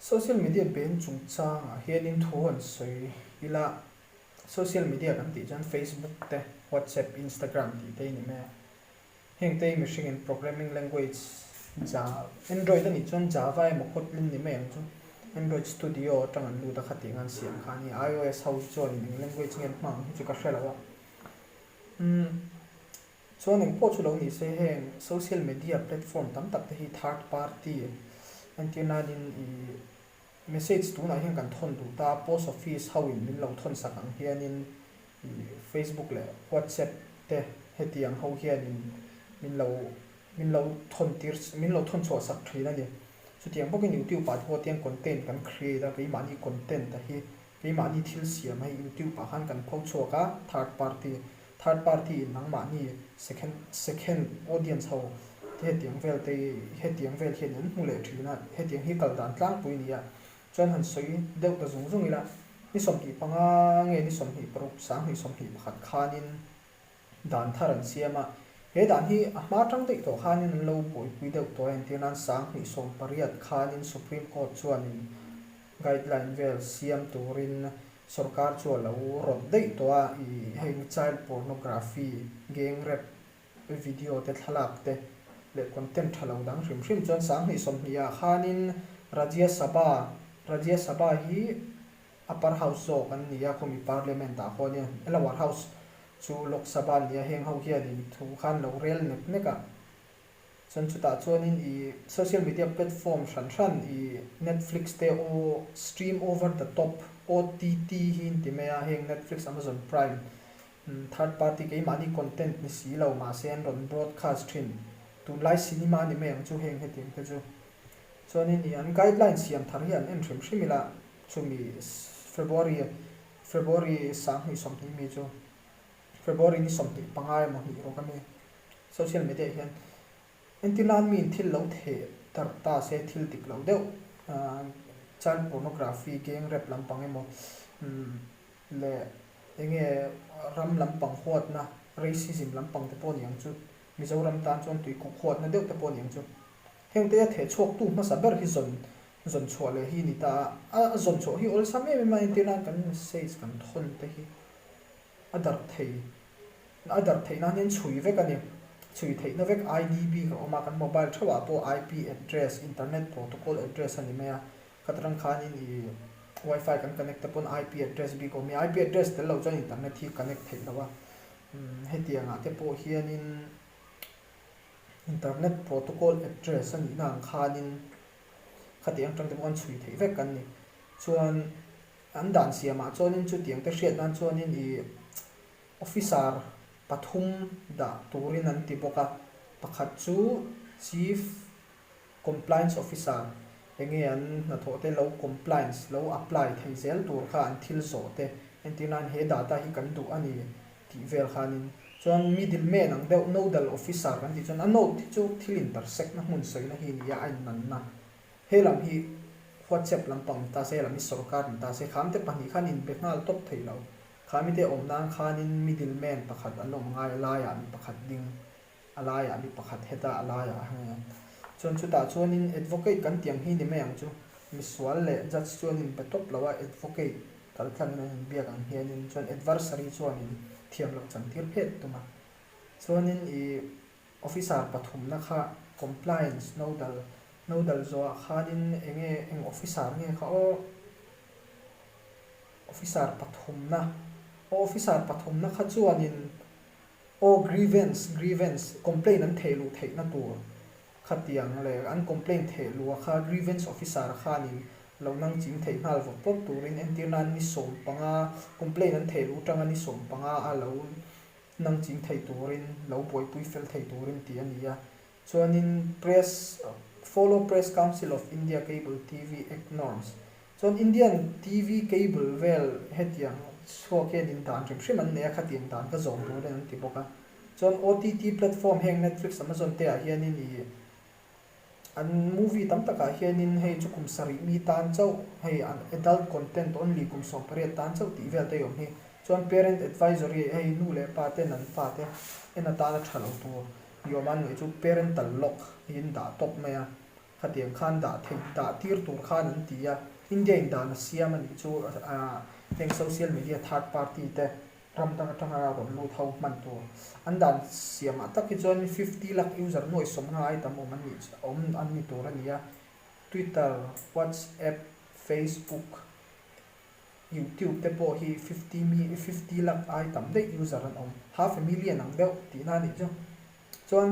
Social media ban chungchangah hianin thu an sawi ila, social media kan tih chuan Facebook te, WhatsApp, Instagram tih te a ni mai a. Heng te hi mihringin programming language Java, Android a nih chuan Java emaw Kotlin ni mai ang chu, Android Studio atang an lut a khatiang an siam kha a ni. IOS ho hi chuanin eng language nge an hmang ang hi chu ka hre lo a. Umm chuan eng pawh chu lo ni se heng social media platform tam tak te hi third party entir nanin ih message tunah hian kan thawn duh ta post office ho in min lo thawn sak ang hianin ih Facebook leh WhatsApp te hetiang ho hianin min lo min lo thawn tir min lo thawn chhuah sak thin a ni. Chutiang bawkin YouTube ah te pawh tiang content kan create a keimahni content a hi Keimahni thil siam hei YouTube ah khan kan pho chhuak a, third party, third party in nangmahni second, second audience ho te hetiang vel te hetiang vel hian an hmu leh thin a, hetiang hi kal dan tlangpui a ni a, chuan han sawi deuh ta zung zung ila, ni 25 nge ni 26 2021 khanin Dan thar an siam a, he dan hi a hma tang daih tawh khanin an lo buaipui deuh tawh a, entir nan 2018 khanin Supreme Court chuanin guideline vel siam turin sorkar chu a lo rawt daih tawh a, ih heng child pornography, gang rape video te thlalak te leh content tha lo dang hrim hrim chuan 2020 ah khanin Rajya Sabha, Rajya Sabha hi Upper House zawk an ni a, khawmi Parliament ah khaw ania, Lower House chu Lok Sabha an ni a, heng ho hianin thu khan lo rel nek nek a, chuan chutah chuanin ih social media platform hran hran ih Netflix te aw stream over the top, OTT, hi an ti mai a, heng Netflix, Amazon Prime, third party keimahni content ni si lo mahse an rawn broadcast thin, tunlai cinema ni mai ang chu heng hetiang te chu. Chuanin ih an guideline siam thar hi an en hrim hrim ila, Chumi February February 2020 mi chu February ni 25 emaw hnih rawk a mi social media ah hian entir nan miin thil lo theh darh ta se thil dik lo deuh child pornography gang rape lampang emaw leh eng nge ram lampang huatna racism lampang te pawh a ni ang chu Mizoram tan chuan tuikuk huatna deuh te pawh a ni ang chu. Hengte a theh chhuaktu hmasa ber hi zawn zawn chhuah leh hi a ni ta a, a zawn chhuah hi awlsam em em a, entir nan kan message kan thawn te hi a darh thei a darh theih nan hian chhui vek a ni, chhui theihna vek ID bik a awm a, kan mobile theuhah pawh IP address, internet protocol address a ni mai a, khatrang khanin ih wifi kan connect te pawn IP address bik a awm a, IP address tel loh chuan internet hi connect theih loh a, hetiangah te pawh hianin. Internet protocol address a nihna ang khanin khatiang atang te pawh an chhui theih vek an ni. Chuan an dan siamah chuanin chutiang te hriat nan chuanin ih officer pathum dah turin an ti bawk a. Pakhat chu Chief Compliance Officer enge an hnathawh te lo compliance lo apply thei zel tur kha an thil zawh te entir nan he data hi kan duh a ni tih vel khanin chuan middle man ang deuh nodal officer kan tih chuan a node hi chu thil intersect na hmun sawina hi a ni a a innanna he lam hi whatsapp lampang ni ta se he lam hi sorkar ni ta se kham te pahnih khan inbe nghal tawp thei lo khami te awm nan khanin middle man pakhat an awm ngai a laiah mi pakhat ding a laiah mi pakhat heta a laiah a hang a chuan chutah chuanin advocate kan tih ang hi ni mai ang chu misual leh judge chuan in be tawp lo a advocate kal tlangin an inbiak ang hianin chuan adversary chuanin thiam loh chan tir phet tum a chuanin ih officer pathumna kha compliance nodal nodal zawhah khanin enge eng officer nge kha aw officer pathumna aw officer pathumna kha chuanin Aw grievance, grievance, complaint an theh luh theihna tur khatiang leh an complaint theh luh a kha grievance officer khanin lo nang ching theih nghal vawt vawt turin entir nan ni 15 complaint an theh luh atanga ni 15 a lo nang ching thei turin lo buaipui fel thei turin tih a ni a. Chuanin Press Follow Press Council of India Cable TV Act Norms Chuan Indian TV cable vel hetiang chhuak hian in dan hrim hrim an nei a, khatiang dan ka zawm tur in an ti bawk a. Chuan OTT platform heng Netflix, Amazon te ah hianin ih an movie tam takah hianin hei chu kum sarih mi tan chauh hei an adult content only kum 18 tan chauh tih vel te a awm hi. Chuan parent advisory hei nu leh pa ten an fate en atana tha lo tur ni awm a, an ngaih chu parental lock hi an dah tawp mai a. Khatiang khan dah theih dah tir tur khan an ti a, India in dan a siam a nih chu heng social media third party te ram dang atanga rawn lut ho hman tur an dan siamah tak hi chuan 50 lakh user nuai 50 ai tam awm an nih awm an ni tur a ni a, Twitter, WhatsApp, Facebook, YouTube te pawh hi 50 mi 50 lakh ai tam daih user an awm, half a million ang deuh tihna a nih chu. Chuan.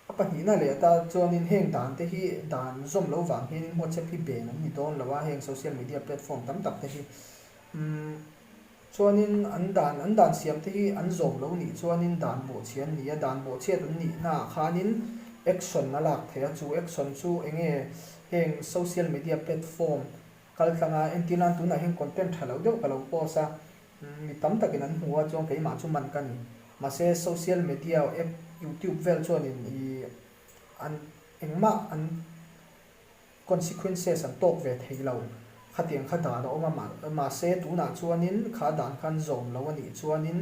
A pahnihna leh ata chuanin heng dan te hi dan zawm lo vang hianin WhatsApp hi ben an ni dawn lo a, heng social media platform tam tak te hi umm chuanin an dan an dan siam te hi an zawm lo nih chuanin dan bawhchhia an ni a, dan bawhchhiat an nih naah khanin action a lak theih a, chu action chu eng nge heng social media platform kal tlanga entir nan tunah hian content tha lo deuh ka lo post a, Mi tam takin an hmu a chuan keimah chu man ka ni. Mahse social media app youtube vel chuanin i an engmah an consequences an tawk ve thei lo. Khatiang kha dan a awm a mahse tunah chuanin kha dan kha an zawm lo a nih chuanin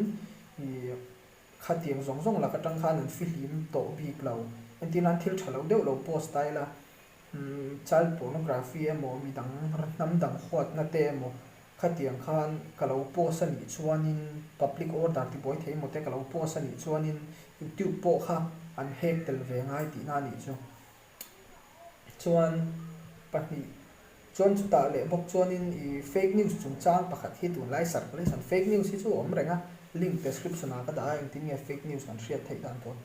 i khatiang zawng zawng lak atang khan an fihlim tawh bik lo. Entirnan thil tha lo deuh lo post ta ila Child pornography emaw midang hnam dang huatna te emaw khatiang khan ka lo post a nih chuanin public order ti buai thei emaw te ka lo post a nih chuanin youtube pawh kha an hack tel ve ngai tihna a nih chu. Chuan pahnih chuan chutah leh bawk chuanin i fake news chungchang pakhat hi tunlai circulation fake news hi chu a awm reng a link description ah ka dah a engtin nge fake news kan hriat theih dan tur.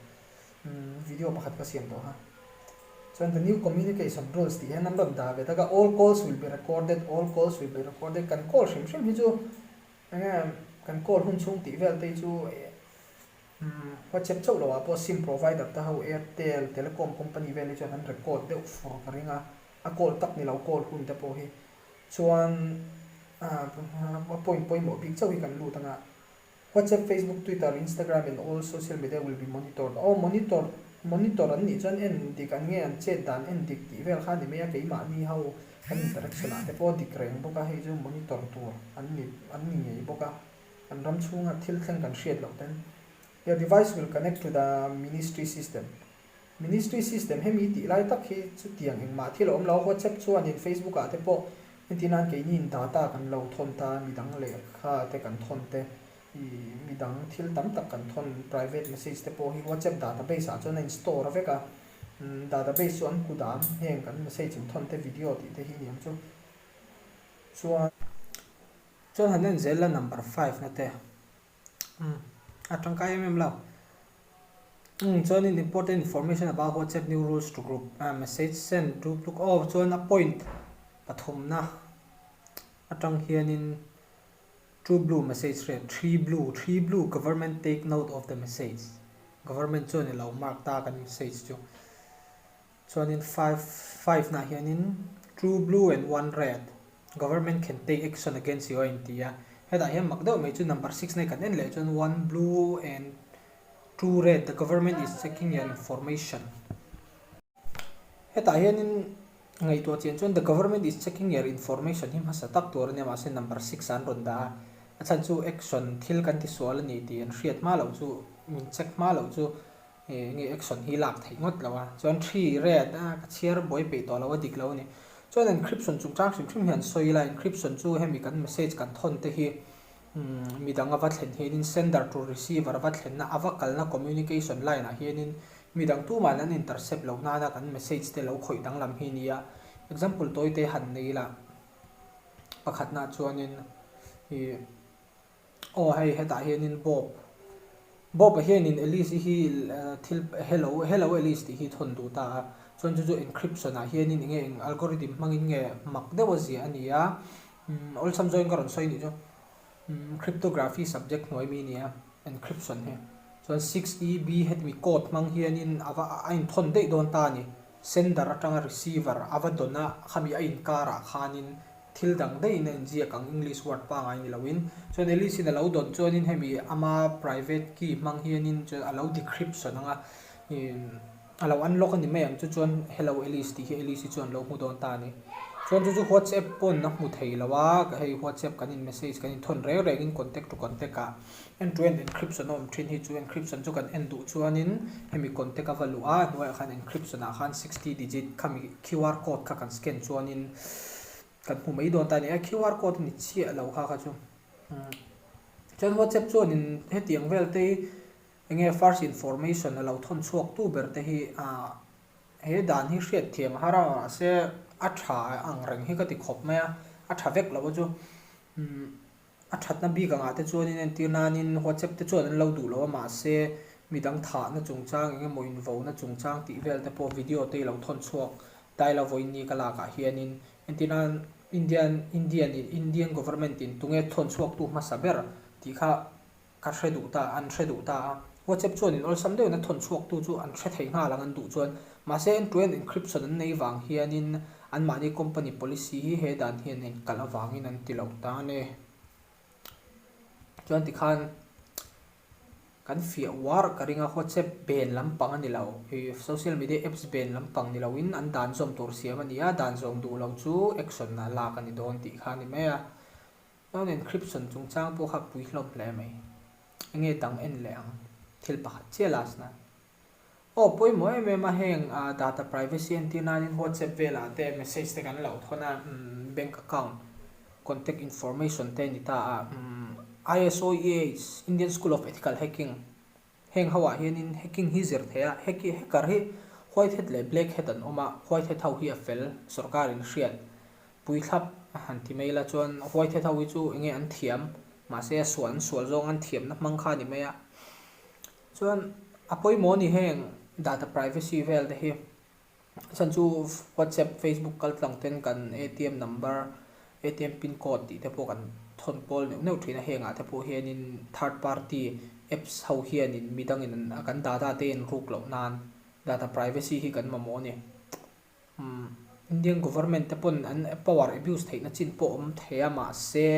Video pakhat ka siam tawh a. Chuan the new communication rules tih hian an rawn dah ve tak a, all calls will be recorded, all calls will be recorded kan call hrim hrim hi chu enge kan call hun chhung tih vel te hi chu WhatsApp chauh loh ah pawh sim provider te ho Airtel, Telecom company vel hi chuan an record deuh fur ka ring a, a call tak ni lo call hun te pawh hi chuan a point pawimawh bik chauh hi kan lut ang a. WhatsApp, Facebook, Twitter, Instagram and all social media will be monitored. Aw monitor, monitor an nih chuan en dik an nge an chet dan en dik tih vel kha a ni mai a, keimahni ho kan interaction ah te pawh dik reng bawk a, hei chu monitor tur an ni an ni ngei bawk a, kan ram chhunga thil thleng kan hriat loh ten. Your device will connect to the ministry system. Ministry system hemi tih lai tak hi chutiang engmah thil a awm lo a, WhatsApp chuanin Facebook ah te pawh entir nan keiniin data kan lo thawn ta, midang lehkha te kan thawn te, ih midang thil tam tak kan thawn private message te pawh hi WhatsApp database ah chuan a in store a vek a, database chu an kut ah heng kan message in thawn te video tih te hi niang chu chuan chuan han en zel la number five na te. Umm a tangkai em em lo. Umm chuanin important information about WhatsApp new rules to group ah message send to tluk aw chuan a point pathumna atang hianin true blue message hriat three blue three blue government take note of the message government chuan i lo mark ta kan message chu. Chuanin five five nah hianin two blue and one red government can take action against you a inti a, hetah hian mak deuh mai chu number six nai kan en leh chuan one blue and two red the government is checking your information hetah hianin ngaihtuah chian chuan the government is checking your information hi hmasa tak tur a nia mahse number six ah an rawn dah a, a chhan chu action thil kan tisual a ni tih an hriat hma loh chu min check hma loh chu Enge action hi lak theih ngawt lo a, chuan thi red a ka chhiar buai peih tawh lo a dik lo a ni. Chuan encryption chungchang hrim hrim hi an sawi ila, encryption chu hemi kan message kan thawn te hi midang a va thlen hianin sender to receiver a va thlenna a va kalna communication line ah hianin midang tumahin an intercept loh nana kan message te lo khawih danglam hi a ni a. Example tawi te han nei ila pakhatnaah chuanin ih. Aw hei hetah hianin Bob Bob-a hianin Alice-i hi thil hello hello Alice tih hi thawn duh ta a, chuan chu chu encryption ah hianin enge eng algorithm hmangin nge mak deuh a ziah a ni a, umm awlsam zawngin ka rawn sawi nih chu umm cryptography subject hnuai mi a ni a encryption hi chuan 6EB hetimi code hmang hianin a va a inthawn daih dawn ta a ni sender atanga receiver a va dawn a khami a inkarah khanin Thil dang daihin a inziak ang English word pangai ni loin. Chuan Alice in a lo dawn chuanin hemi ama private key hmang hianin chuan a lo decryption ang a, a lo unlock a ni mai ang chu chuan Hello Alice tih hi Alice hi chuan lo hmu dawn ta a ni. Chuan chu chu WhatsApp pawn a hmu thei lo a, hei WhatsApp kan in message kan in thawn reng rengin contact to contact ah end to end encryption a awm thin hi chu encryption chu kan en duh chuanin hemi contact a va luh a, hnuaiah khan encryption ah khan 60 digit khami QR code kha kan scan chuanin kan hmu mai dawn ta a ni a, QR code a ni chiah lo kha kha chu. Chuan WhatsApp chuanin hetiang vel te hi enge first information a lo thawn chhuak tu ber te hi ah He dan hi hriat thiam a har a, mahse a tha ang reng hi ka ti khawp mai a, a tha vek lo a chu. Umm a thatna bik angah te chuanin entir nanin WhatsApp te chuan an lo duh lo a, mahse midang thahna chungchang eng emaw invona chungchang tih vel te pawh video te i lo thawn chhuak dai la vawiin ka lakah hianin entir nan Indian Indian in Indian government in tunge thawn chhuaktu hmasa ber tih kha Ka hre duh ta, an hre duh ta a. WhatsApp chuan in awlsam deuhin a thawn chhuaktu chu an hre thei nghal ang an duh chuan. Mahse end-to-end encryption an nei vang hianin anmahni company policy hi he dan hian a inkalh avangin an ti lo ta a ni. Chuan tikhan kan fiah uar ka ring a, WhatsApp ban lampang a ni lo, social media apps ban lampang ni loin an dan zawm tur siam a ni a, dan zawm duh lo chu action a lak a ni dawn tih kha a ni mai a. Chuan encryption chungchang pawh kha pui hlawm hle mai. Enge dang en leh ang? Thil pakhat chiah last nan. Aw pawimawh em em a heng data privacy entir nanin WhatsApp velah te message te kan lo thawn a bank account contact information te ni ta a ISOEH Indian School of Ethical Hacking Heng ho ah hianin hacking hi zir thei a, hack hacker hi white hat leh black hat an awm a, white hat ho hi a fel, sorkar in hriat pui thlap a han ti mai la chuan white hat ho hi chu enge an thiam, mahse a sual an sual zawng an thiamna hmang kha a ni mai a. Chuan a pawimawh a ni heng data privacy vel te hi. Chhan chu WhatsApp, Facebook kal tlang ten kan ATM number, ATM pin code tih te pawh kan thawn pawl neuh neuh thin a, hengah te pawh hianin third party apps ho hianin midangin an kan data te in ruk loh nan data privacy hi kan mamawh a ni. Umm Indian government te pawn an power abuse theihna chin pawh awm thei a mahse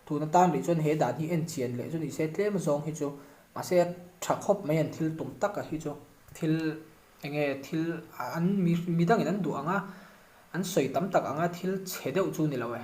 tun atan rih chuan he dan hi en chian leh chu ni se tlem zawng hi chu mahse a tha khawp mai an thil tum taka hi chu thil Enge thil an mi midangin an duh ang a, an sawi tam tak ang a, thil chhe deuh chu ni lo e.